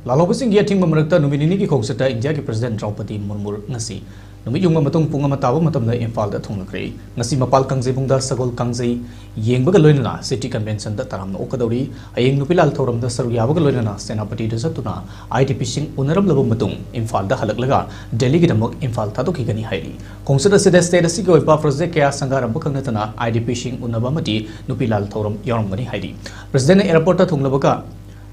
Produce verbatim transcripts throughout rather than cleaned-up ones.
ꯂꯥꯜꯍꯧꯕꯁꯤꯡꯒꯤ ꯑꯊꯤꯡꯕ ꯃꯔꯛꯇ ꯅꯨꯃꯤꯠ ꯅꯤꯅꯤꯒꯤ ꯈꯣꯡꯆꯠꯇ ꯏꯟꯗꯤꯌꯥꯒꯤ ꯄ꯭ꯔꯁꯤꯗꯦꯟꯠ ꯗ꯭ꯔꯧꯄꯗꯤ ꯃꯨꯔꯃꯨ ꯉꯁꯤ ꯅꯨꯃꯤꯠ ꯌꯨꯡꯕ ꯃꯇꯨꯡ ꯄꯨꯡ ꯑꯃ ꯇꯥꯕ ꯃꯇꯝꯗ ꯏꯝꯐꯥꯜꯗ ꯊꯨꯡꯂꯈ꯭ꯔꯦ꯫ ꯉꯁꯤ ꯃꯄꯥꯜ ꯀꯥꯡꯖꯩꯕꯨꯡꯗ ꯁꯒꯣꯜ ꯀꯥꯡꯖꯩ ꯌꯦꯡꯕꯒ ꯂꯣꯏꯅꯅ ꯁꯤꯇꯤ ꯀꯟꯚꯦꯟꯁꯟꯗ ꯇꯔꯥꯝꯅ ꯑꯣꯛꯀꯗꯧꯔꯤ꯫ ꯍꯌꯦꯡ ꯅꯨꯄꯤ ꯂꯥꯜ ꯊꯧꯔꯝꯗ ꯁꯔꯨꯛ ꯌꯥꯕꯒ ꯂꯣꯏꯅꯅ ꯁꯦꯅꯥꯄꯇꯤꯗ ꯆꯠꯇꯨꯅ ꯑꯥꯏ ꯗꯤ ꯄꯤꯁꯤꯡ ꯎꯅꯔꯝꯂꯕ ꯃꯇꯨꯡ ꯏꯝꯐꯥꯜꯗ ꯍꯜꯂꯛꯂꯒ ꯗꯦꯜꯂꯤꯒꯤꯗꯃꯛ ꯏꯝꯐꯥꯜ ꯊꯥꯗꯣꯛꯈꯤꯒꯅꯤ ꯍꯥꯏꯔꯤ꯫ ꯈꯣꯡꯆꯠ ꯑꯁꯤꯗ ꯁ꯭ꯇꯦꯠ ꯑꯁꯤꯒꯤ ꯑꯣꯏꯕ ꯄ꯭ꯔꯣꯖꯦꯛ ꯀꯌꯥ ꯁꯪꯒꯥꯔꯝꯕ ꯈꯛ ꯅꯠꯇꯅ ꯑꯥꯏ ꯗꯤ ꯄꯤꯁꯤꯡ ꯎꯅꯕ ꯑꯃꯗꯤ ꯅꯨꯄꯤ ꯂꯥꯜ ꯊꯧꯔꯝ ꯌꯥꯎꯔꯝꯒꯅꯤ ꯍꯥꯏꯔꯤ꯫ ꯄ꯭ꯔꯁꯤꯗꯦꯟꯠꯅ ꯑꯦꯌꯔꯄꯣꯔꯠꯇ ꯊꯨꯡꯂꯕꯒ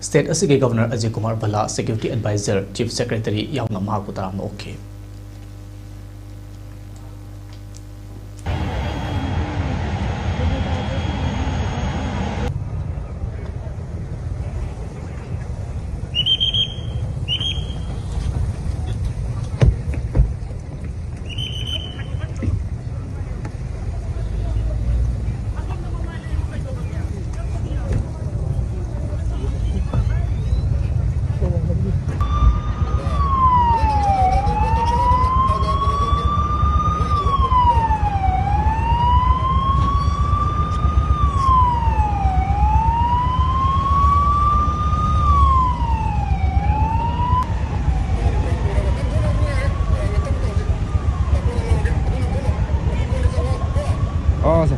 ꯁ꯭ꯇꯦꯠ ꯑꯁꯤꯒꯤ governor Ajay Kumar Bhalla, security adviser, chief secretary ꯌꯥꯎꯅ ꯃꯍꯥꯛꯄꯨ ꯇꯔꯥꯝꯅ ꯑꯣꯛꯈꯤ꯫ ꯑꯣ, ꯁꯦ꯫